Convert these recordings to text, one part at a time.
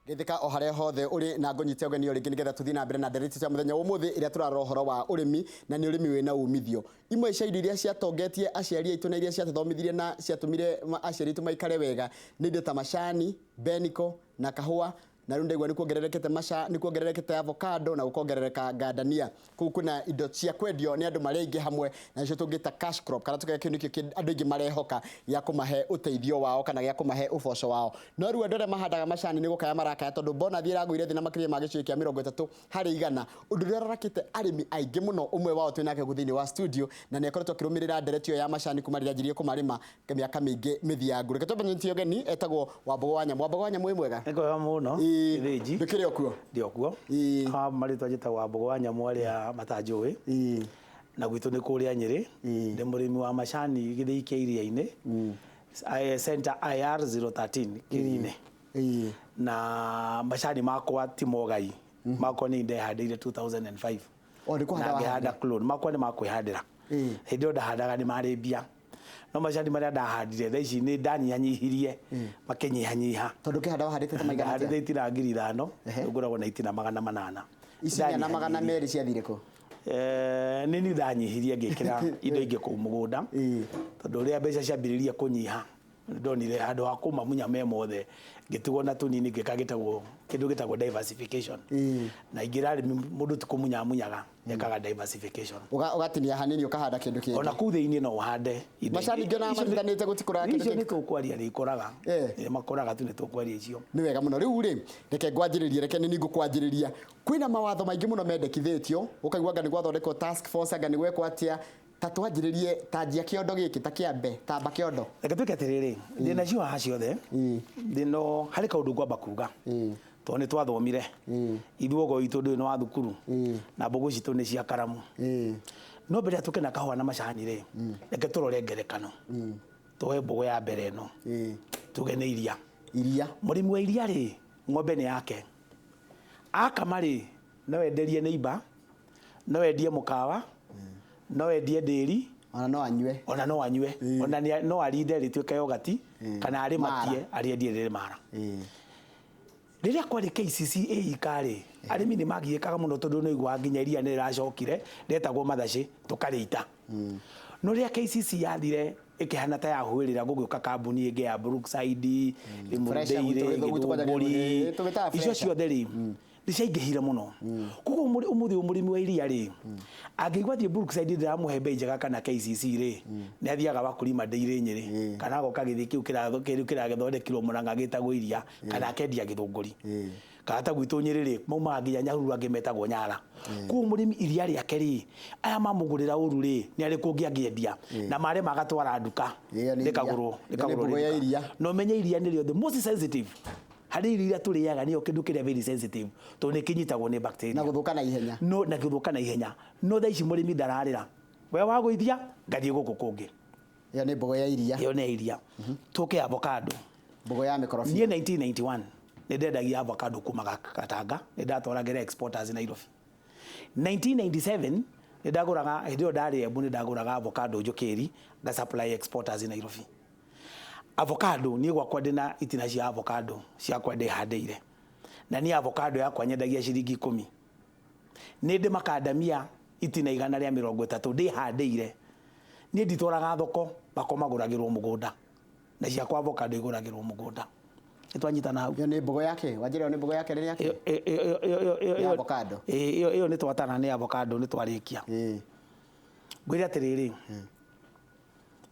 Geithĩka o harĩa hothe ũrĩ na ngũnyite ũgeni o rĩngĩ nĩgetha tũthiĩ na mbere na ndereti cia mũthenya wa ũmũthĩ ĩrĩa tũrarora ũhoro wa ũrĩmi na nĩ ũrĩmi wĩna umithio. Imwe cia indo iria ciatongetie aciari aitũ na iria ciatũthomithirie na ciatũmire aciari aitũ maikare wega nĩ indo ta macani, beniko na kahũa na rĩu ndaigua nĩ kuongererekete maca nĩ kuongererekete avocado na gũkongerereka ngandania. Kũu kwĩna indo cia kwendio nĩ andũ marĩ aingĩ hamwe na nĩcio tũngĩta cash crop kana tũkauga kĩu nĩkĩo andũ aingĩ marehoka gĩa kũmahe ũteithio wao kana gĩa kũmahe ũboco wao. No rĩu andũ arĩa mahandaga macani nĩ gũkaya marakaya tondũ bonathi ĩragũire thĩ na makĩria ma gĩcunjĩ kĩa 30%, ũndũ ũrĩa ũrarakĩte arĩmi aingĩ mũno. Ũmwe wao twĩ nake gũkũ thĩinĩ wa studio na nĩ akoretwo akĩrũmĩrĩra ndereti ĩyo ya macani kuma rĩrĩa anjirie kũmarĩma mĩaka mĩingĩ mĩthiangu. Reke twambe nyite ũgeni, etagwo Wambũgũ wa Nyamũ. Wambũgũ wa Nyamũ wĩ mwega? Nĩ kwega mũno. Ĩĩ. Gĩthĩnji. Ndũkĩrĩ o kuo? Ndĩ o kuo. Ĩĩ. Ha marĩtwa njĩtagwo Wambũgũ wa Nyamũ arĩa matanjũĩ. Ĩĩ. Na gwitũ nĩ kũrĩa Nyĩrĩ. Ĩĩ. Ndĩ mũrĩmi wa macani gĩthĩi kĩa Iriainĩ. Center IR 013 Kĩriinĩ. Ĩĩ. Na macani makwa ti mogai. Makwa nĩ ndehandĩire 2005. O nĩ kũhanda Na ngĩhanda wahandire? clone. Makwa nĩ ma kwĩhandĩra. Ĩĩ. Hĩndĩ ĩyo ndahandaga nĩ marĩ mbia. No macani marĩa ndahandire thaa ici nĩ ndanyihanyihirie makĩnyihanyiha. Tondũ ũkĩhanda wahandĩte ta maigana atĩa? Ndahandĩte itina 5000, Ehe. rĩu ngoragwo na itina 800. Ici 100 200 ciathire kũ? Nĩ niĩ ndanyihirie ngĩkĩra indo ingĩ kũu mũgũnda. Tondũ rĩrĩa mbeca ciambĩrĩria kũnyiha ndonire handũ ha kũmamunya me mothe ngĩtigwo na tũnini ngĩka gĩtagwo kĩndũ gĩtagwo diversification. Na ingĩra arĩmi mũndũ ti kũmunya amunyaga ekaga diversification. Ũgatinia hanini ũkahanda kĩndũ kĩngĩ. Ona kũu thĩinĩ no ũhande indo Macani ingĩ. ngĩonaga Icio nĩ- matinganĩte gũtikũraga kĩndũ Icio kĩngĩ. nĩ tũkwaria nĩ ikũraga. Eh. Nĩ makũraga tu nĩ tũkwaria icio. Nĩ wega mũno. Rĩu rĩ, reke ngwanjĩrĩrie, reke nĩ niĩ ngũkwanjĩrĩria. Kwĩna mawatho maingĩ mũno mendekithĩtio, ũkaigua anga nĩ gwathondekwo task force, anga nĩ gwekwo atĩa. Ta twanjĩrĩrie, ta anjia kĩondo gĩkĩ, ta kĩambe, ta amba kĩondo. Reke twĩke atĩrĩrĩ, ndĩ nacio haha ciothe, ndĩ no harĩ kaũndũ ngwamba kuga, tondũ nĩ twathomire, ithuĩ ogo witũ ndũĩ nĩ wa thukuru, na mbũgũ citũ nĩ cia karamu. No mbere ya tũke na kahũa na macani rĩ, reke tũrore ngerekano. Tuoe mbũgũ ya mbere ĩno, tuge nĩ iria. Iria. Mũrĩmi wa iria rĩ, ng'ombe nĩ yake. Akama rĩ, no enderie neighbor, no endie mũkawa, no endie ndĩri, Ona no anyue. Ona no anyue. Ona no arinde rĩtuĩke yogati, kana arĩmatie arĩendie rĩrĩ mara. Rĩrĩa kwarĩ KCC ĩika rĩ, arĩmi nĩ magiĩkaga mũno tondũ nĩ aiguaga nginya iria nĩ rĩracokire rĩetagwo mathacĩ tũkarĩita. No rĩrĩa KCC yathire ĩkĩhana ta yahuĩrĩra gũgĩũka kambuni ĩngĩ ya Brookside, Limuru Fresha Dairy, gwitũ kwanja Gĩthũngũri, tũgĩtaga icio Fresha. ciothe rĩ nĩ ciaingĩhire mũno. Koguo ũmũthĩ ũyũ mũrĩmi wa iria rĩ, angĩigua athiĩ Brookside ndĩramũhe mbei njega kana KCC rĩ, nĩ athiaga Wakulima Dairy Nyĩrĩ, kana agoka gĩthĩi kĩu kĩragĩthondekirwo Mũrang'a gĩtagwo iria, kana akendia Gĩthũngũri. Kana ta gwitũ Nyĩrĩ rĩ, maumaga nginya Nyahururu angĩ metagwo Nyara. Koguo mũrĩmi iria rĩake rĩ, aya mamũgũrĩra ũru rĩ, nĩ arĩ kũngĩ angĩendia, na marema agatwara nduka, Ĩyo nĩ iria. rĩkagũrwo Ĩyo nĩ rĩkagũrwo mbũgũ rĩ ya nduka. iria. Na ũmenye iria nĩrĩo the most sensitive harĩ irio iria tũrĩaga, nĩyo kĩndũ kĩrĩa very sensitive tondũ nĩ kĩnyitagwo nĩ bacteria. Na gũthũka na ihenya. No, na gũthũka na ihenya. No thaa ici mũrĩmi ndararĩra. We wagũithia, ngathiĩ gũkũ kũngĩ. Ĩyo nĩ mbũgũ ya iria. Ĩyo nĩ ya iria. Tũke avocado. Mbũgũ ya mĩkorobia. Niĩ 1991 nĩ ndendagia avocado kuma Gatanga, nĩ ndatwaragĩra exporters Nairobi. 1997 nĩ ndagũraga, hĩndĩ ĩyo ndarĩ Embu nĩ ndagũraga avocado Njũkĩri, nga supply exporters Nairobi. Avocado, niĩ gwakwa ndĩna itina cia avocado ciakwa ndĩhandĩire. Na niĩ avocado yakwa nyendagia ciringi ikũmi. Nĩ ndĩ makandamia itina 130 ndĩhandĩire. Niĩ nditwaraga thoko, makwa magũragĩrwo mũgũnda. Na ciakwa avocado igũragĩrwo mũgũnda. Nĩ twanyitana hau? Ĩyo nĩ mbũgũ yake? Wanjĩra ĩyo nĩ mbũgũ yake rĩrĩa Ĩyo ĩyo ĩyo ĩyo Nĩ avocado. Ĩyo ĩyo nĩ twatana nĩ avocado nĩ twarĩkia. Ngwĩre atĩrĩrĩ,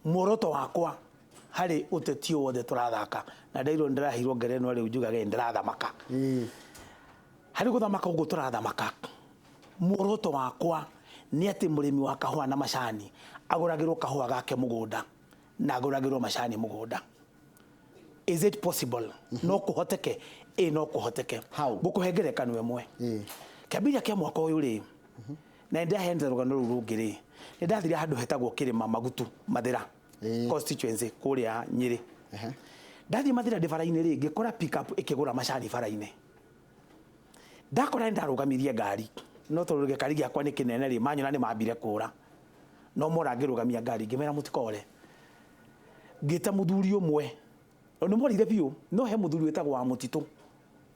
muoroto wakwa harĩ ũteti ũyũ wothe tũrathaka, na ndairwo nĩndĩraheirwo ngerenwa rĩu njugage nĩndĩrathamaka. Harĩ gũthamaka ũguo tũrathamaka, muoroto wakwa nĩ atĩ mũrĩmi wa kahũa na macani agũragĩrwo kahũa gake mũgũnda na agũragĩrwo macani mũgũnda. Is it possible? No kũhoteke? Ĩĩ no kũhoteke. How? Ngũkũhe ngerekano ĩmwe. Kĩambĩrĩria kĩa mwaka ũyũ rĩ, na nĩndaheanĩte rũgano rũu rũngĩ rĩ, nĩndathire handũ hetagwo Kĩrĩma Magutu, Mathĩra constituency kũrĩa Nyĩrĩ. Ndathiĩ Mathĩra ndĩ bara-inĩ rĩ, ngĩkora pick up ĩkĩgũra macani bara-inĩ. Ndakora nĩndarũgamirie ngari, no tondũ gĩkari gĩakwa nĩ kĩnene rĩ, manyona nĩ mambire kũra. No mora ngĩrũgamia ngari, ngĩmera mũtikore. Ngĩta mũthuri ũmwe, nĩ morire biũ, no he mũthuri wĩtagwo wa mũtitũ.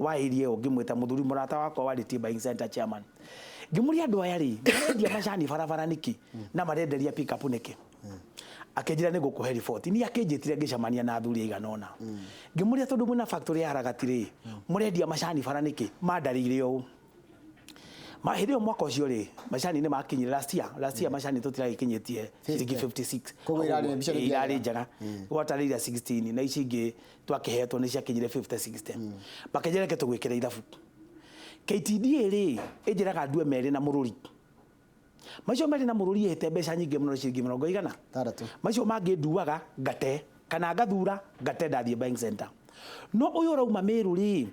Wa area ĩyo ngĩmwĩta mũthuri mũrata wakwa warĩ Tea Buying Center chairman, ngĩmũria, andũ aya rĩ marendia macani barabara nĩkĩ na marenderia pick-up nĩkĩ? Akĩnjĩra nĩ ngũkũhe riboti. Niĩ akĩnjĩtire ngĩcemania na athuri aigana ũna, ngĩmũria, tondũ mwĩna factory ya Haragati rĩ, mũrendia macani bara nĩkĩ? Mandarĩire ũũ ma hĩndĩ ĩyo mwaka ũcio rĩ, macani nĩ makinyire last year macani tũtiragĩkinyĩtie ciringi 56. Koguo irarĩ mbica nĩ Ĩ, irarĩ njega, gwatarĩire 16 na ici ingĩ twakĩhetwo nĩ ciakinyire 50 60. Makĩnjĩra reke tũgwĩkĩre ithabu. KTDA rĩ ĩnjĩraga ndue merĩ na mũrũri, macio merĩ na mũrũri ĩhĩte mbeca nyingĩ mũno, ciringi mĩrongo igana tandatũ. Macio mangĩ nduaga ngate kana ngathura ngate ndathiĩ buying center. No ũyũ ũrauma Mĩrũ rĩ,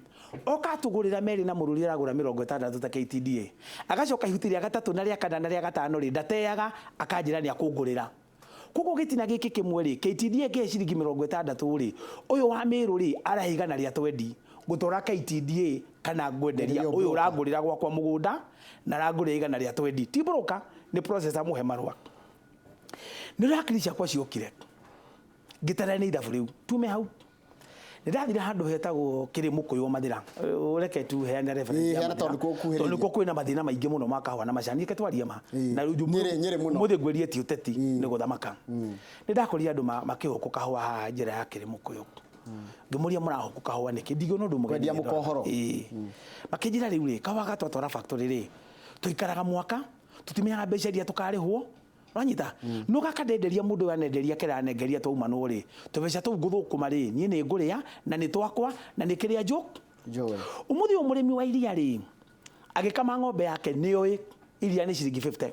oka atũgũrĩra merĩ na mũrũri, aragũra 60 ta KTDA, agacoka ihuti rĩa gatatũ na rĩa kana na rĩa gatano rĩ ndateaga, akanjĩra nĩ akũngũrĩra. Koguo gĩtina gĩkĩ kĩmwe rĩ, KTDA kĩhe ciringi 60 rĩ, ũyũ wa Mĩrũ rĩ arahe 120. Ngũtwara KTDA kana ngwenderia Ngwenderia ũyũ broker. Ũrangũrĩra gwakwa mũgũnda na arangũrĩra 120, ti broker, nĩ processor mũhe marũa. Nĩ ũrĩa hakiri ciakwa ciokire ngĩtarania ithabu rĩu tume hau, nĩ ndathire handũ hetagwo Kĩrĩmũkũyũ Mathĩra. Reke tu heane reference Ĩĩ, ya heana Mathĩra. tondũ nĩkuo ũkuhĩrĩirie. Tondũ nĩkuo kwĩna mathĩna maingĩ mũno ma kahũa na macani. Reke twarie ma. Ĩĩ. Na rĩu Nyĩrĩ mũno. Ũmũthĩ ngwĩrie ti ũteti, nĩ gũthamaka. Nĩ ndakorire andũ makĩhũkũ kahũa haha njĩra ya Kĩrĩmũkũyũ. Ngĩmũria, mũrahũkũ kahũa nĩkĩ? Ndigĩona ũndũ mũgeni. Kwendia mũkohoro. Ĩĩ. Makĩnjĩra rĩu rĩ, kahũa gatwatwara factory rĩ, tũikaraga mwaka tũtimenyaga mbeca iria tũkarĩhwo. Wanyita no gaka ndenderia mũndũ ũyũ anenderia kĩrĩa anengeria, twaumanwo rĩ, tũbeca tũu ngũthũkũma rĩ, niĩ nĩ ngũrĩa na nĩ twakwa na nĩ kĩrĩa njũ Njũĩ. Ũmũthĩ ũyũ mũrĩmi wa iria rĩ, agĩkama ng'ombe yake nĩoĩ iria nĩ ciringi 50,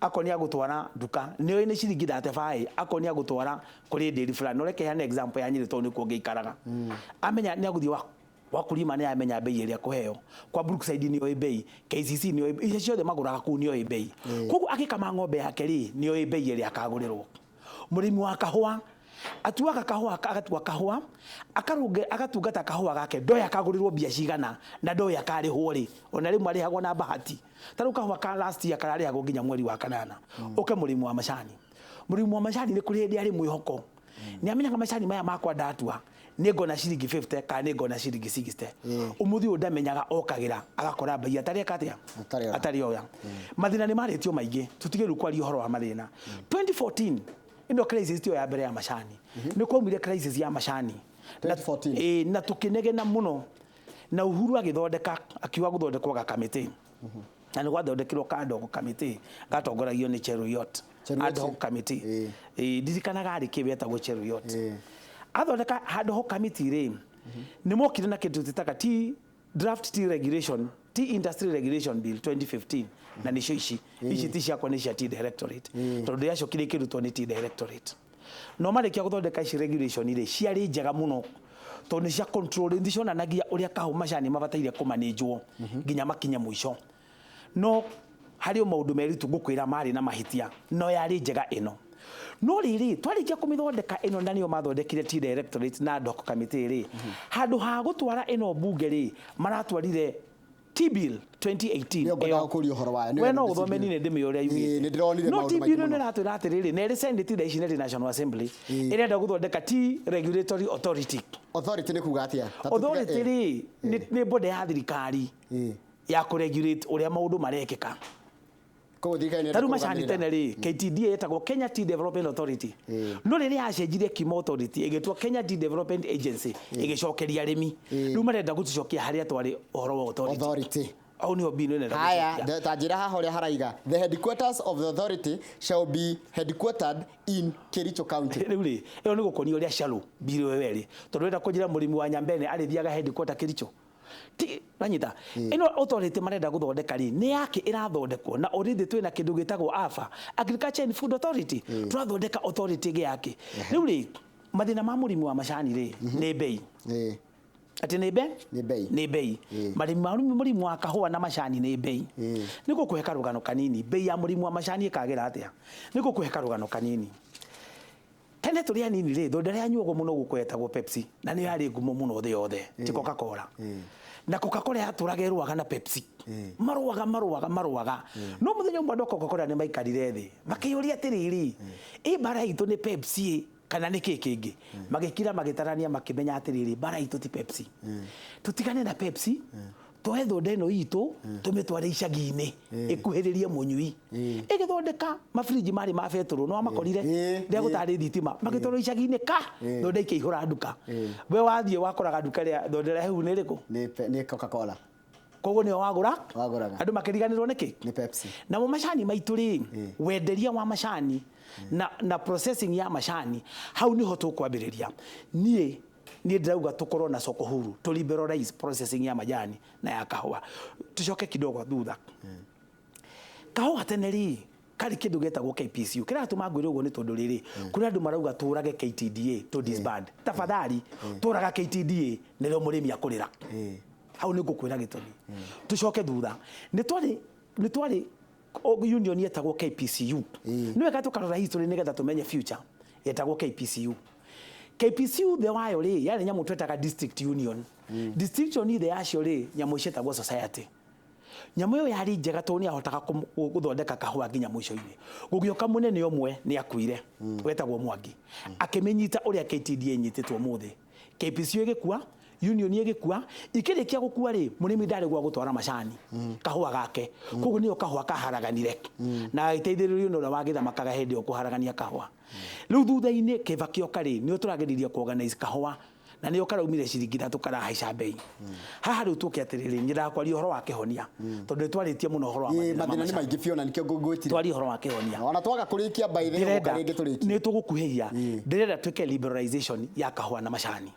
akorwo nĩ agũtwara nduka nĩoĩ nĩ ciringi 35, akorwo nĩ agũtwara kũrĩ ndĩri fulani. No reke heane example ya Nyĩrĩ tondũ nĩkuo ngĩikaraga. Amenya nĩ agũthiĩ wa Wakulima, nĩ amenya bei ĩrĩa kũheo kwa Brookside, nĩ oĩ bei KCC, nĩ oĩ icio ciothe magũraga kũu, nĩ oĩ bei. Koguo agĩkama ng'ombe yake rĩ, nĩ oĩ bei ĩrĩa akagũrĩrwo. Mũrĩmi wa kahũa atuaga kahũa, agatua kahũa, akarũnge, agatungata kahũa gake, ndoĩ akagũrĩrwo mbia cigana na ndoĩ akarĩhwo rĩ. Ona rĩmwe arĩhagwo na bahati. Ta rĩu kahũa ka last year kararĩhagwo nginya mweri wa kanana. Ũke mũrĩmi wa macani. Mũrĩmi wa macani nĩ kũrĩ hĩndĩ arĩ mwĩhoko, nĩ amenyaga macani maya makwa ndatua nĩ ngona ciringi 50 kana nĩ ngona ciringi 60. Ũmũthĩ ũyũ ndamenyaga, okagĩra agakora mbei atarĩ eka atĩa. Atarĩ oya. Atarĩ oya. Mathĩna nĩ marĩtio maingĩ, tũtige rĩu kwaria ũhoro wa mathĩna. 2014 ĩno crisis tiyo ya mbere ya macani. Nĩ kwaumire crisis ya macani. 2014. Ĩĩ, na tũkĩnegena mũno na Uhuru agĩthondeka, akiuga gũthondekwo gakamĩtĩ, na nĩ gwathondekirwo kadogo kamĩtĩ gatongoragio nĩ Cheruiyot. Cheruiyot. Ad hoc committee. Ĩĩ. Ĩĩ, ndirikanaga arĩ kĩ wetagwo Cheruiyot. Ĩĩ. Athondeka ad hoc committee rĩ, nĩ mokire na kĩndũ twĩtaga tea draft, tea regulation, tea industry regulation bill 2015, na nĩcio ici. Ici ti ciakwa, nĩ cia tea directorate, tondũ ndĩracokire ikĩrutwo nĩ tea directorate. No marĩkia gũthondeka ici regulation rĩ, ciarĩ njega mũno tondũ nĩ cia control, nĩ cionanagia ũrĩa kahũ macani mabataire kũmanĩnjwo nginya makinye mũico. No harĩ o maũndũ merĩ tu ngũkwĩra marĩ na mahĩtia, no yarĩ njega ĩno. No rĩrĩ, twarĩkia kũmĩthondeka ĩno, na nĩo mathondekire tea directorate na ad hoc committee rĩ, handũ ha gũtwara ĩno mbunge rĩ, maratwarire Tea Bill 2018. Nĩyo ngwendaga Ĩyo. kũũria ũhoro wayo, nĩyo We no nĩ ũthome bill. nini ndĩmĩũria Ĩĩ, yugĩte. nĩ ndĩronire No maũndũ Tea maingĩ Bill mũno. nĩ ĩratwĩra atĩrĩrĩ, na ĩrĩ Senate thaa ici, nĩ ĩrĩ National Assembly, ĩrenda gũthondeka Tea Regulatory Authority. Authority nĩ kuga atĩa? Ta tũtige- Authority ĩ. rĩ, nĩ body ya thirikari Ĩ. ya kũregulate ũrĩa maũndũ marekĩka. Koguo thirikari nĩ Ta rĩu ĩrenda macani kũrũgamĩrĩra. tene rĩ, KTDA ĩtagwo Kenya Tea Development Authority, no rĩrĩa yacenjirie Kima Authority ĩgĩtwo Kenya Tea Development Agency, ĩgĩcokeria arĩmi. Rĩu marenda gũtũcokia harĩa twarĩ, ũhoro wa authority. Authority. Au nĩho bill ĩno ĩrenda Haya, gũcokia. ta njĩra haha ũrĩa haraiga. The headquarters of the authority shall be headquartered in Kericho County. Rĩu rĩ, ĩyo nĩ gũkonia ũrĩa shallow bill ĩyo ĩrĩ, tondũ wenda kũnjĩra mũrĩmi wa Nyambene arĩthiaga headquarter Kericho? Ti ranyita ĩno authority marenda gũthondeka rĩ, nĩ yake ĩrathondekwo? Na already twĩna kĩndũ gĩtagwo AFA, Agriculture and Food Authority. Tũrathondeka authority ĩngĩ yake? Rĩu rĩ, mathĩna ma mũrĩmi wa macani rĩ, nĩ bei. Atĩ nĩ be Nĩ bei. Nĩ bei. Marĩmi ma mũrĩmi wa kahũa na macani nĩ bei. Nĩ gũkũhe karũgano kanini. Bei ya mũrĩmi wa macani ĩkagĩra atĩa? Nĩ gũkũhe karũgano kanini. Tene tũrĩ anini rĩ, thonda ĩrĩa yanyuagwo mũno gũkũ yetagwo Pepsi, na nĩyo yarĩ ngumo mũno thĩ yothe, ti Coca-Cola. Na Coca-Cola yatũraga ĩrũaga na Pepsi, marũaga marũaga marũaga. No mũthenya ũmwe andũ a Coca-Cola nĩ maikarire thĩ makĩyũria atĩrĩrĩ, ĩ mbara itũ nĩ Pepsi ĩ Kana nĩ kĩ kĩngĩ? Magĩkira, magĩtarania, makĩmenya atĩrĩrĩ, mbara itũ ti Pepsi. Tũtigane na Pepsi, twoe thonda ĩno itũ, tũmĩtware icagi-inĩ, ĩkuhĩrĩrie mũnyui. Ĩgĩthondeka mabiriji marĩ ma betũrũ, nĩ wamakorire? Ndegũtarĩ thitima, magĩtwarwo icagi-inĩ ka thonda ikĩihũra nduka. We wathiĩ wakoraga nduka ĩrĩa thonda ĩrĩa hehu nĩ ĩrĩkũ? Nĩ Coca-Cola. Koguo nĩyo wagũra. Wagũraga. Andũ makĩriganĩrwo nĩkĩ? Nĩ Pepsi. Namo macani maitũ rĩ, wenderia wa macani na processing ya macani, hau niho tũkwambĩrĩria. Niĩ ndĩrauga tũkorwo na soko huru, to liberalize processing ya majani na ya kahũa. Tucoke kidogo thutha. Kahũa tene rĩ, karĩ kĩndũ gĩtagwo KPCU. Kĩratũma ngwĩre ũguo nĩ tondũ rĩrĩ, kũrĩ andũ marauga tũrage KTDA, to disband. Tafadhali, tũraga KTDA nĩrĩo mũrĩmi akũrĩra. Hau nĩ ngũkwĩra gĩtũmi. Tũcoke thutha, nĩ twarĩ union yetagwo KPCU. Nĩ wega tũkarora history nĩgetha tũmenye future. Yetagwo KPCU. KPCU thĩ wayo rĩ, yarĩ nyamũ twetaga district union. District union thĩ yacio rĩ, nyamũ cietagwo society. Nyamũ ĩyo yarĩ njega tondũ nĩ yahotaga gũthondeka kahũa nginya mũico-inĩ. Gũgĩũka mũnene ũmwe nĩ akuire, wetagwo Mwangi, akĩmĩnyita ũrĩa KTDA ĩnyitĩtwo ũmũthĩ. KPCU ĩgĩkua, union ĩgĩkua. Ikĩrĩkia gũkua rĩ, mũrĩmi ndarĩ gwa gũtwara macani, kahũa gake. Koguo nĩyo kahũa kaharaganire na agĩteithĩrĩrio nĩ ũrĩa wagĩthamakaga hĩndĩ ĩyo kũharagania kahũa. Rĩu thutha-inĩ Kĩbakĩ oka rĩ, nĩo tũrageririe kuorganize kahũa, na nĩo karaumire ciringi 3, karahaica mbei. Haha rĩu tũke atĩrĩrĩ, nyendaga kwaria ũhoro wa kĩhonia tondũ nĩ twarĩtie mũno ũhoro wa mathĩna ma Mathĩna nĩ macani. maingĩ biũ na nĩkĩo ngwĩtire. Twarie ũhoro wa kĩhonia. Ona twaga kũrĩkia by the way, Ndĩrenda rĩngĩ tũrĩkie. Nĩ tũgũkuhĩhia. Ndĩrenda twĩke liberalization ya kahũa na macani,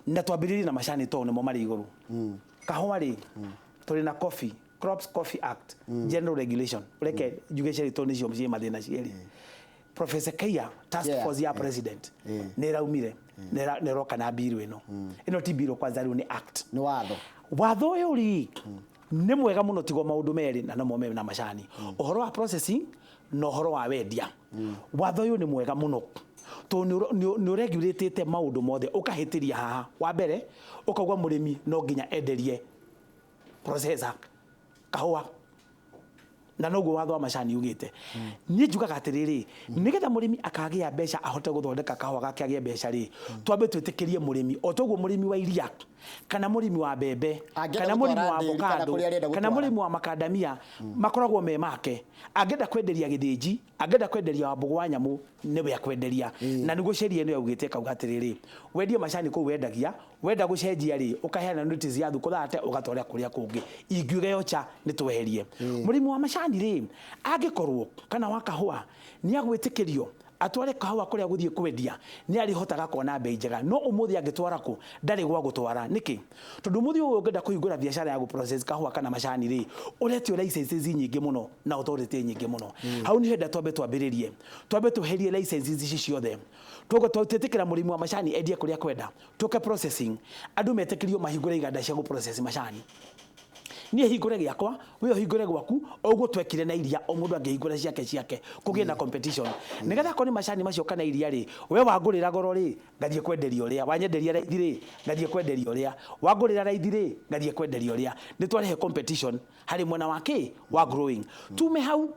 na twambĩrĩrie na macani tondũ nĩmo marĩ igũrũ. Kahũa rĩ, tũrĩ na Coffee Crops Coffee Act General Regulation. Reke njuge cierĩ tondũ nĩcio ciĩ mathĩna cierĩ. Professor Keia, task force ya president nĩ ĩraumire, nĩ ĩroka na bill ĩno. Ĩno ti bill kwanza, rĩu nĩ act. Nĩ watho. Watho ũyũ rĩ, nĩ mwega mũno tigo maũndũ merĩ, na nomo me na macani, ũhoro wa processing na ũhoro wa wendia. Watho ũyũ nĩ mwega mũno tondũ nĩ ũregulatĩte maũndũ mothe. Ũkahĩtĩria haha wa mbere, ũkauga mũrĩmi no nginya enderie processor kahũa, na noguo watho wa macani ugĩte. Niĩ njugaga atĩrĩrĩ, nĩgetha mũrĩmi akagĩa mbeca, ahote gũthondeka kahũa gake agĩe mbeca rĩ, twambe twĩtĩkĩrie mũrĩmi o toguo mũrĩmi wa iria kana mũrĩmi wa mbembe Angĩenda kana mũrĩmi gũtwara wa ndĩri kana avocado kũrĩa arenda kana gũtwara. Mũrĩmi wa makandamia makoragwo me make. Angĩenda kwenderia gĩthĩnji, angĩenda kwenderia wambũgũ wa nyamũ, nĩwe akwenderia. Na nĩguo sheria ĩno yaugĩte, ĩkauga atĩrĩrĩ, wendie macani kũu wendagia, wenda gũcenjia rĩ, ũkaheana notice ya thukũ 30, ũgatwara kũrĩa kũngĩ. Ingiuga yocha nĩ tweherie. Mũrĩmi wa macani rĩ, angĩkorwo kana wa kahũa nĩ agwĩtĩkĩrio atware kahũa kũrĩa gũthiĩ kwendia, nĩ arĩhotaga kuona mbei njega. No ũmũthĩ angĩtwara kũ? Ndarĩ gwa gũtwara. Nĩkĩ? Tondũ ũmũthĩ ũyũ ũngĩenda kũhingũra biacara ya gũprocess kahũa kana macani rĩ, ũretio licenses nyingĩ mũno na authority nyingĩ mũno. Hau nĩ henda twambe twambĩrĩrie, twambe tweherie licenses ici ciothe. Tuogo twĩtĩkĩra mũrĩmi wa macani endie kũrĩa kwenda. Tũke processing, andũ metĩkĩrio mahingũre iganda cia gũprocess macani. Niĩ hingũre gĩakwa, we ũhingũre gwaku, o ũguo twekire na iria, o mũndũ angĩhingũra ciake ciake, kũgĩe na competition, nĩgetha akorwo nĩ macani macio kana iria rĩ, we wangũrĩra goro rĩ, ngathiĩ kwenderia ũrĩa wanyenderia raithi rĩ, ngathiĩ kwenderia ũrĩa wangũrĩra raithi rĩ, ngathiĩ kwenderia ũrĩa. Nĩ twarehe competition harĩ mwena wa kĩ wa growing. Tume hau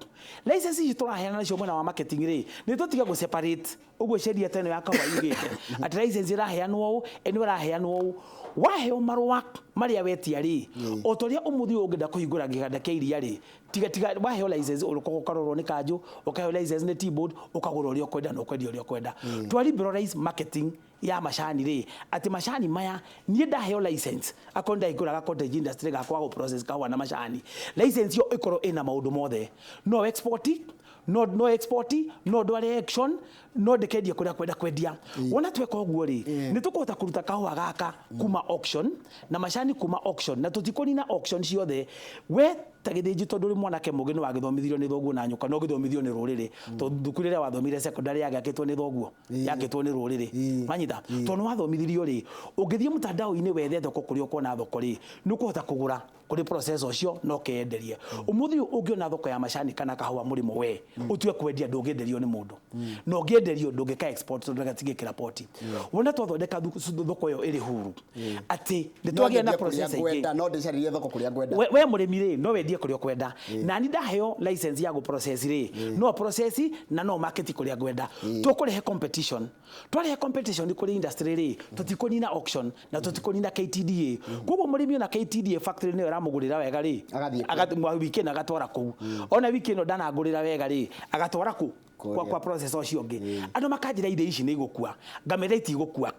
license ici tũraheana nacio mwena wa marketing rĩ, nĩ tũtige gũ separate ũguo sheria ta ĩno ya kahũa yugĩte atĩ license ĩraheanwo ũũ, ĩno ĩraheanwo ũũ. Waheo marũa marĩa wetia rĩ, o ta ũrĩa ũmũthĩ ũyũ ũngĩenda kũhingũra kĩganda kĩa iria rĩ, tiga tiga waheo license, ũrũka ũkarorwo nĩ kanjũ, ũkaheo license nĩ tea board, ũkagũra ũrĩa ũkwenda na ũkwendia ũrĩa ũkwenda. Twa liberalize marketing ya macani rĩ, atĩ macani maya niĩ ndaheo license, akorwo ndahingũraga cottage industry gakwa gũ process kahũa na macani, license ĩyo ĩkorwo ĩna maũndũ mothe, no export, no export, no ndware auction, no ndĩkendie kũrĩa kwenda kwendia. Wona tweka ũguo rĩ, nĩ tũkũhota kũruta kahũa gaka kuma auction na macani kuma auction, na tũtikũnina auction ciothe. We ta gĩthĩnji, tondũ ũrĩ mwanake mũgĩ, nĩ wagĩthomithirio nĩ thoguo na nyũka, no ũgĩthomithio nĩ rũrĩrĩ, tondũ thukuru ĩrĩa wathomire secondary yagĩakĩtwo nĩ thoguo, yakĩtwo nĩ rũrĩrĩ, wanyita? Tondũ nĩ wathomithirio rĩ, ũngĩthiĩ mtandao-inĩ wethe thoko kũrĩa ũkuona thoko rĩ, nĩ ũkũhota kũgũra kũrĩ process ũcio na ũkeyenderie. Ũmũthĩ ũyũ ũngĩona thoko ya macani kana kahũa mũrĩmo, we ũtue kwendia, ndũngĩenderio nĩ mũndũ, na ũngĩenderio ndũngĩka export tondũ gatingĩkĩra poti. Wona twathondeka thoko ĩyo ĩrĩ huru, atĩ nĩ twagĩa na No process ingĩ ngwenda no ndĩcarĩrie thoko kũrĩa ngwenda. We mũrĩmi rĩ, no wendie. Wendie kũrĩa ũkwenda. Na ni ndaheo license ya gũ-process rĩ, no process na no market kũrĩa ngwenda. Tũkũrehe competition. Twarehe competition kũrĩ industry rĩ, tũtikũnina auction na tũtikũnina KTDA. Koguo mũrĩmi ona KTDA factory nĩyo ĩramũgũrĩra wega rĩ, Agathiĩ kũu. Wiki ĩno agatwara kũu. Ona wiki ĩno ndanangũrĩra wega rĩ, agatwara kũ? Kwa, Kũrĩa. kwa process ũcio ũngĩ. Andũ makanjĩra irio ici nĩ igũkua, ngamĩra itigũkua,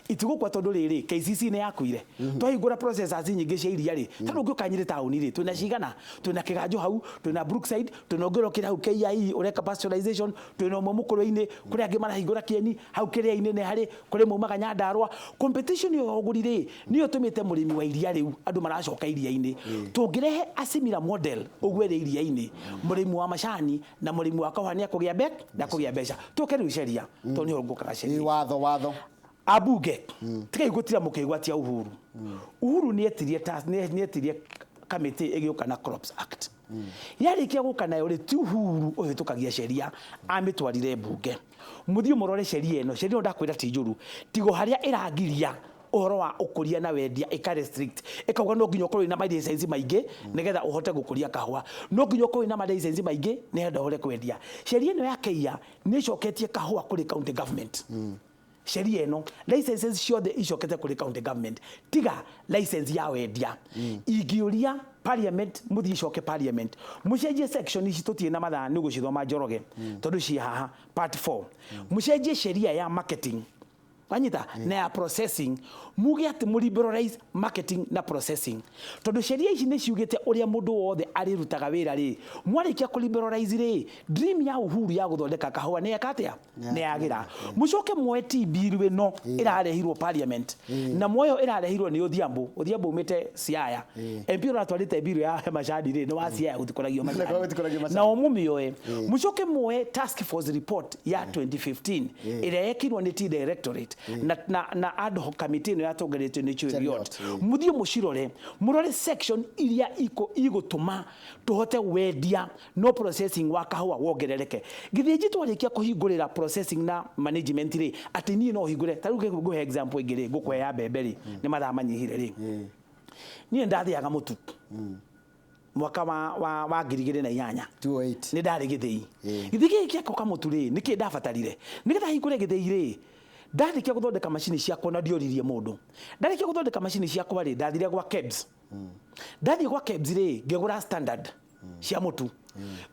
itigũkua, tondũ rĩrĩ, KCC nĩ yakuire. Twahingũra processors nyingĩ cia iria rĩ, ta rĩu ũngĩũka Nyĩrĩ taũni rĩ, twĩna cigana? Twĩna Kĩganjo hau, twĩna Brookside, twĩna ũngĩ ũrokĩra hau KIE ũreka pasteurization, twĩna ũmwe Mũkũrwe-inĩ, kũrĩ angĩ marahingũra Kĩeni hau, kĩrĩa-inĩ nĩ harĩ kũrĩ maumaga Nyandarũa. Competition ĩyo ya ũgũri rĩ, nĩyo ĩtũmĩte mũrĩmi wa iria rĩu andũ maracoka iria-inĩ. Tũngĩrehe a similar model ũguo ĩrĩ iria-inĩ, mũrĩmi wa macani na mũrĩmi wa kahũa nĩ akũgĩa nĩ akũgĩa mbeca. Tũke rĩu sheria, tondũ nĩho ngũkaga sheria. Watho. Ambunge, tigai gũtira mũkĩgwatia Uhuru. Uhuru nĩ etirie nĩ etirie kamĩtĩ ĩgĩũka na Crops Act. Yarĩkia gũka nayo rĩ, ti Uhuru ũhĩtũkagia sheria, amĩtwarire mbunge. Mũthiĩ mũrore sheria ĩno. Sheria ĩno ndakwĩra ti njũru, tigo harĩa ĩrangiria ũhoro wa ũkũria na wendia, ĩka restrict, ĩkauga no nginya ũkorwo wĩna malicense maingĩ nĩgetha ũhote gũkũria kahũa, no nginya ũkorwo wĩna malicense maingĩ nĩgetha ũhote kwendia. Sheria ĩno ya KEIA nĩ ĩcoketie kahũa kũrĩ county government. Sheria ĩno, licenses ciothe icokete kũrĩ county government tiga license ya wendia. Ingĩũria parliament, mũthiĩ icoke parliament, mũcenjie section ici. Tũtirĩ na mathaa nĩ gũcithoma, Njoroge, tondũ ciĩ haha part 4. Mũcenjie sheria ya marketing, wanyita, na ya processing, muge atĩ mũ liberalize marketing na processing, tondũ sheria ici nĩ ciugĩte ũrĩa mũndũ wothe arĩrutaga wĩra rĩ. Mwarĩkia kũ liberalize rĩ, dream ya Uhuru ya gũthondeka kahũa nĩ eka atĩa? Nĩ yagĩra. Mũcoke muoe tea bill ĩno ĩrarehirwo parliament, na muoyo ĩrarehirwo nĩ Odhiambo. Odhiambo umĩte Siaya, MP ũratwarĩte bill ya macani rĩ, nĩ wa Siaya, gũtikũragio macani. Gũtikũragio macani. Na mũmĩoe, mũcoke muoe task force report ya 2015 ĩrĩa yekirwo nĩ tea directorate na ad hoc committee ĩno yatongoretio nĩ Cheruiyot. Cheruiyot. Mũthiĩ mũcirore, mũrore section iria igũtũma tũhote wendia no processing wa kahũa wongerereke. Githĩnji twarĩkia kũhingũrĩra processing na management rĩ, atĩ niĩ no hingũre. Ta rĩu ngũhe example ĩngĩ rĩ, ngũkũhe ya mbembe rĩ, nĩ mathaa manyihire rĩ, niĩ ndathiaga mũtu mwaka wa 2008. 208. Nĩ ndarĩ gĩthĩi. Gĩthĩi gĩkĩ gĩakwa kamũtu rĩ, nĩkĩ ndabatarire nĩgetha hingũre gĩthĩi rĩ? Ndarĩkia gũthondeka macini ciakwa na ndioririe mũndũ. Ndarĩkia gũthondeka macini ciakwa rĩ, ndathire gwa KEBS. Ndathiĩ gwa KEBS rĩ, ngĩgũra standard cia mũtu,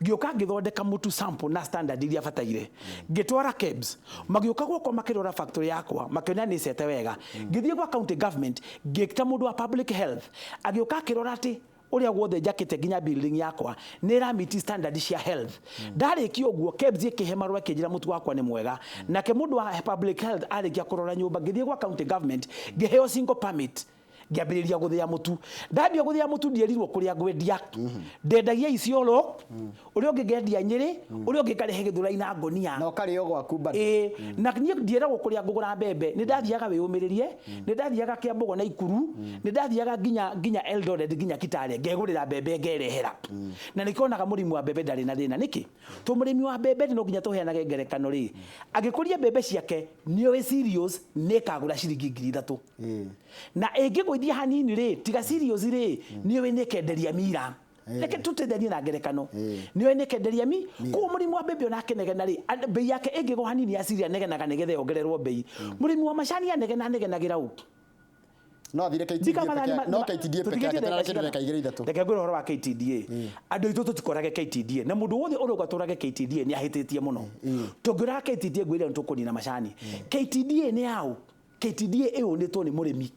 ngĩũka ngĩthondeka mũtu sample na standard iria bataire, ngĩtwara KEBS. Magĩũka gwakwa, makĩrora factory yakwa, makĩona nĩ cete wega. Ngĩthiĩ gwa county government, ngĩta mũndũ wa public health, agĩũka akĩrora atĩ ũrĩa guothe njakĩte nginya building yakwa nĩ ĩramiti standard cia health. Ndarĩkia ũguo, KEBS ĩkĩhe marũa, ĩkĩnjĩra mũtu wakwa nĩ mwega. Nake mũndũ wa public health arĩkia kũrora nyũmba, ngĩthiĩ gwa county government, ngĩheo single permit, ngĩambĩrĩria gũthĩa mũtu. Ndambia gũthĩa mũtu, ndierirwo kũrĩa ngwendia. Ndendagia Isiolo, ũrĩa ũngĩ ngendia Nyĩrĩ, ũrĩa ũngĩ ngarehe Gĩthũrai na ngonia. Na ũkarĩo gwaku bado. Ĩĩ, na niĩ ndieragwo kũrĩa ngũgũra mbembe. Nĩ ndathiaga wĩyũmĩrĩrie, nĩ ndathiaga Kĩambogo na Ikuru, nĩ ndathiaga nginya Eldoret, nginya Kitale, ngegũrĩra mbembe ngerehera. Na nĩkĩonaga mũrĩmi wa mbembe ndarĩ na thĩna. Nĩkĩ? To mũrĩmi wa mbembe no nginya tũheanage ngerekano rĩ, agĩkũria mbembe ciake nĩoĩ cereals nĩ ĩkagũra ciringi 3,000, na ĩngĩgũithia hanini rĩ, tiga cereals rĩ, nĩũĩ nĩ ĩkenderia mira. Reke tũteithanie na ngerekano, nĩũĩ nĩ ĩkenderia mi. Koguo mũrĩmi wa mbembe ona akĩnegena rĩ, mbei yake ĩngĩgwa hanini ya cereal, anegenaga nĩgetha yongererwo mbei. Mũrĩmi wa macani anegena, anegenagĩra ũ? No athire KTDA peke yake, no KTDA peke yake tena kĩndũ ndagĩka igĩrĩ ithatũ. Reke ngwĩre ũhoro wa KTDA. Andũ aitũ, tũtikorage KTDA, na mũndũ wothe ũrauga tũrage KTDA nĩ ahĩtĩtie mũno. Tũngĩũraga KTDA, ngwĩre nĩ tũkũnina macani. KTDA nĩ yaũ? KTDA ĩũnĩtwo nĩ mũrĩmi,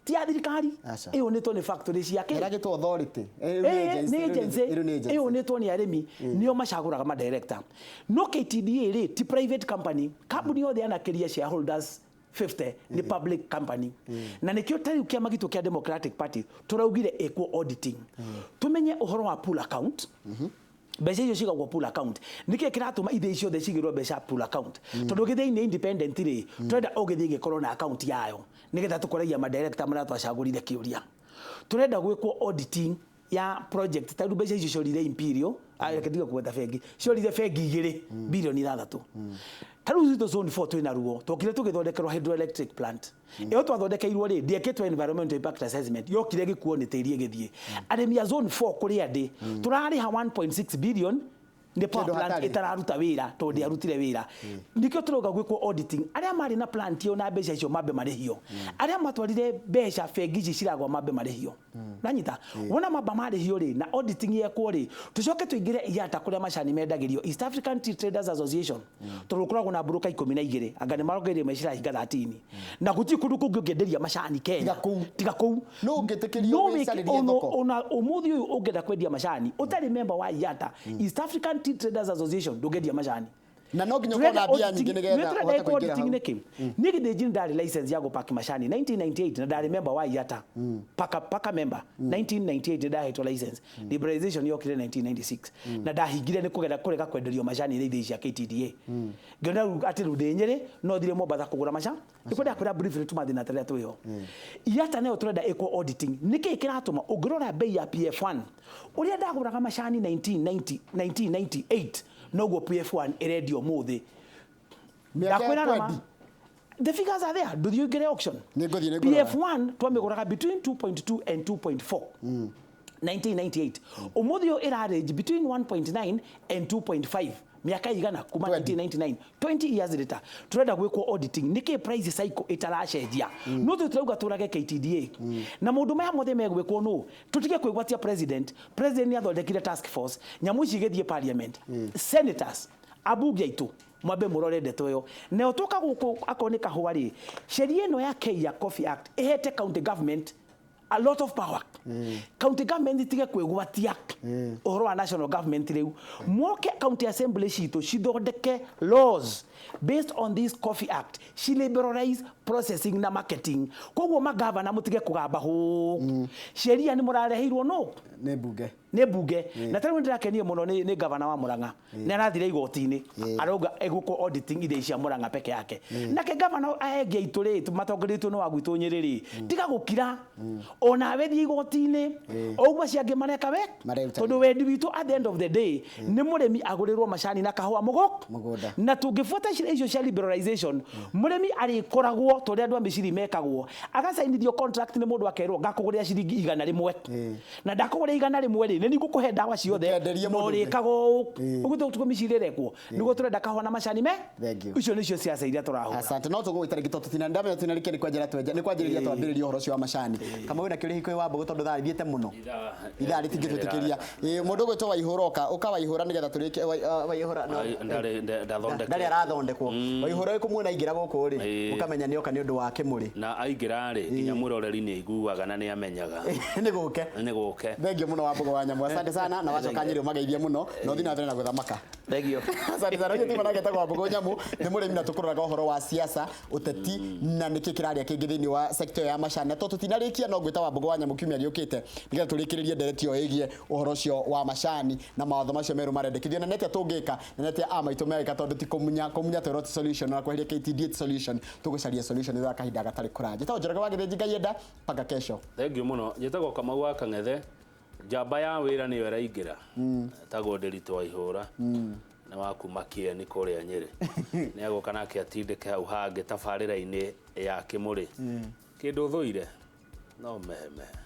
ti ya thirikari. Aca. Ĩũnĩtwo nĩ factory ciake. Ĩragĩtwo authority. Rĩu nĩ agency, nĩ agency rĩu nĩ agency. Ĩũnĩtwo nĩ arĩmi, nĩo macagũraga madirector. No KTDA rĩ, ti private company. Kambuni yothe yanakĩria shareholders 50 nĩ public company, na nĩkĩo ta rĩu kĩama gitũ kĩa Democratic Party tũraugire ĩkwo auditing, tũmenye ũhoro wa pool account. Mbeca icio cigagwo pool account. Nĩkĩ kĩratũma ithĩi ciothe cigĩrwo mbeca pool account? Tondũ gĩthĩi nĩ independent rĩ, tũrenda o gĩthĩi gĩkorwo na account yayo nĩgetha tũkoragia madirector marĩa twacagũrire kĩũria. Tũrenda gwĩkwo auditing ya project. Ta rĩu mbeca icio ciorire Imperial, reke ndige kũgweta bengi, ciorire bengi igĩrĩ, 6 bilioni. Ta rĩu gwitũ zone 4 twĩna ruo, twokire tũgĩthondekerwo hydroelectric plant. Ĩyo twathondekeirwo rĩ, ndĩekĩtwo environmental impact assessment, yokire gĩkuo nĩ tĩri ĩgĩthiĩ. Arĩmi a zone 4 kũrĩa ndĩ tũrarĩha 1.6 billion nĩ power Kĩndũ plant hatarĩ. ĩtararuta wĩra tondũ ndĩarutire wĩra. Nĩkĩo tũrauga gwĩkwo auditing, arĩa marĩ na plant ĩyo na mbeca icio mambe marĩhio, arĩa matwarire mbeca bengi ici ciragwa mambe marĩhio. Nanyita wona mamba marĩhio rĩ, na auditing yekwo rĩ, tũcoke tũingĩre IATA kũrĩa macani mendagĩrio, East African Tea Traders Association, tondũ gũkoragwo na mburuka 12, anga nĩ marongereirie mecirahinga 13, na gũtirĩ kũndũ kũngĩ ũngĩenderia macani Kenya Tiga kũu. Tiga kũu. No ũngĩtĩkĩrio No wĩke- wĩcarĩrie thoko. Ona ũmũthĩ ũyũ ũngĩenda kwendia macani ũtarĩ member wa IATA, East African Tea Traders Association, ndũngĩendia macani. Na no nginya ũkorwo na mbia nyingĩ nĩgetha ũhote kũingĩra hau. Nĩkĩ niĩ Gĩthĩnji ndarĩ license ya gũpaki macani 1998 na ndarĩ member wa IATA, paka member 1998 nĩ ndahetwo license. Liberalization yokire 1996 na ndahingire nĩ kũgera kũrega kwenderio macani nĩ ithĩi cia KTDA. Ngĩona rĩu atĩ rĩu ndĩ Nyĩrĩ no thire Mombatha kũgũra macani. Nĩkwenda kwĩra briefly tũmathĩna tũrĩa twĩho. IATA nayo tũrenda ĩkwo auditing, nĩkĩ kĩratũma ũngĩrora bei ya PF1 ũrĩa ndagũraga macani 1990 1998 noguo PF1 ĩrendio ũmũthĩ. Mĩaka ya Ndakwĩra na ma. 20. The figures are there, ndũthiĩ ũingĩre auction. Nĩngũthiĩ nĩngũrora. PF1 twamĩgũraga between 2.2 and 2.4 1998, ũmũthĩ ũyũ ĩra range between 1.9 and 2.5. Mĩaka igana kuma 20. 1999, 20 years later, turenda gwĩkwo auditing nĩkĩ price cycle ĩtaracenjia. No tũ tũrauga tũrage KTDA na maũndũ maya mothe megwĩkwo nũ tũtige kwĩgwatia president. President nĩ athondekire task force, nyamũ ici igĩthiĩ parliament. Senators, ambunge aitũ, mwambe mũrore ndeto ĩyo. Nayo tũka gũkũ akorwo nĩ kahũa rĩ, sheria ĩno ya Kenya Coffee Act ĩhete county government a lot of power. County government itige kwĩgwatia ũhoro wa national government. Rĩu moke county assembly citũ cithondeke laws based on this Coffee Act, ci liberalize processing na marketing. Koguo magavana mũtige kũgamba hũ sheria nĩ mũrareheirwo no Nĩ mbunge. Nĩ mbunge. Na tarĩu nĩndĩrakenio mũno nĩ gavana wa Murang'a, nĩ arathire igoti-inĩ arauga egũkwo auditing ithĩi cia Murang'a peke yake. Nake gavana aengi aitũ rĩ, matongoretio nĩ wa gwitũ Nyĩrĩ rĩ, tiga gũkira, onawe thiĩ igoti-inĩ o ũguo acio angĩ mareka we. Marerutanĩria. Tondũ wendi witũ at the end of the day nĩ mũrĩmi agũrĩrwo macani na kahũa mũgũ Mũgũnda. Na tũngĩbuata icio cia liberalization, mũrĩmi arĩkoragwo ta ũrĩa andũ a mĩciri mekagwo, agacainithio contract nĩ mũndũ, akerwo ngakũgũrĩra ciringi 100, na ndakũgũrĩra 100 rĩ, nĩ ngũkũhe ndawa ciothe Ndũkenderie na mũndũ ũngĩ. ũrĩkaga ũũ. Ũguo tũguo mĩciri ĩrekwo nĩguo tũrenda kahũa na macani me. Thank you. Icio nĩcio ciaca iria tũrahũra. Asante. No tũgũgwĩta rĩngĩ tondũ tũtina ndamenya tũtinarĩkia nĩ kwanjĩra twenja nĩ kwanjĩrĩria twambĩrĩria ũhoro ũcio wa macani. Kamau wĩna kĩũria hiko wa mbũgũ tondũ thaa ithiĩte mũno. Ithaa rĩtingĩtwĩtĩkĩria. Ĩĩ, mũndũ ũgwĩtwo Waihũra, ũka ũka Waihũra nĩgetha tũrĩkie Waihũra no Ndarĩ ndathondeke. Ndarĩ arathondekwo. Waihũra kũmuona aingĩra gũkũ rĩ, ũkamenya nĩ oka nĩ ũndũ wa kĩmũrĩ. Na aingĩra rĩ, nginya mwĩroreri nĩ aiguaga na nĩ amenyaga Nĩ gũke. Nĩ gũke. Thank you mũno wa mbũgũ wa nyamũ. Asante sana na wacoka Nyĩrĩ ũmageithie mũno na ũthiĩ na mbere na gũthamaka. Thank you. Asante sana. Ũcio ti manake etagwo Wambũgũ Nyamũ, nĩ mũrĩmi na tũkũroraga ũhoro wa siasa, ũteti na nĩkĩ kĩrarĩa kĩngĩ thĩinĩ wa sector ya macani. Na tondũ tũtinarĩkia no ngwĩta Wambũgũ wa Nyamũ kiumia gĩũkĩte nĩgetha tũrĩkĩrĩrie ndereti ĩyo ĩgiĩ ũhoro ũcio wa macani na mawatho macio merũ marendekithio na nĩ atĩa tũngĩka na nĩ atĩa a maitũ megĩka, tondũ ti kũmunya kũmunya twĩrwo ti solution na kweheria KTDA ti solution, tũgũcaria solution thutha wa kahinda gatarĩ kũraya. Njĩtagwo Njoroge wa Gĩthĩnji, Ngai enda mpaka kesho. Thank you mũno. Njĩtagwo Kamau wa Kang'ethe, njamba ya wĩra nĩyo ĩraingĩra. Etagwo Ndĩritũ wa Ihũra, nĩ wa kuma Kĩeni kũrĩa Nyĩrĩ. Nĩ agũka nake atindĩke hau hangĩ tabarĩra-inĩ ya kĩmũrĩ. Kĩndũ thũire no mehemehe.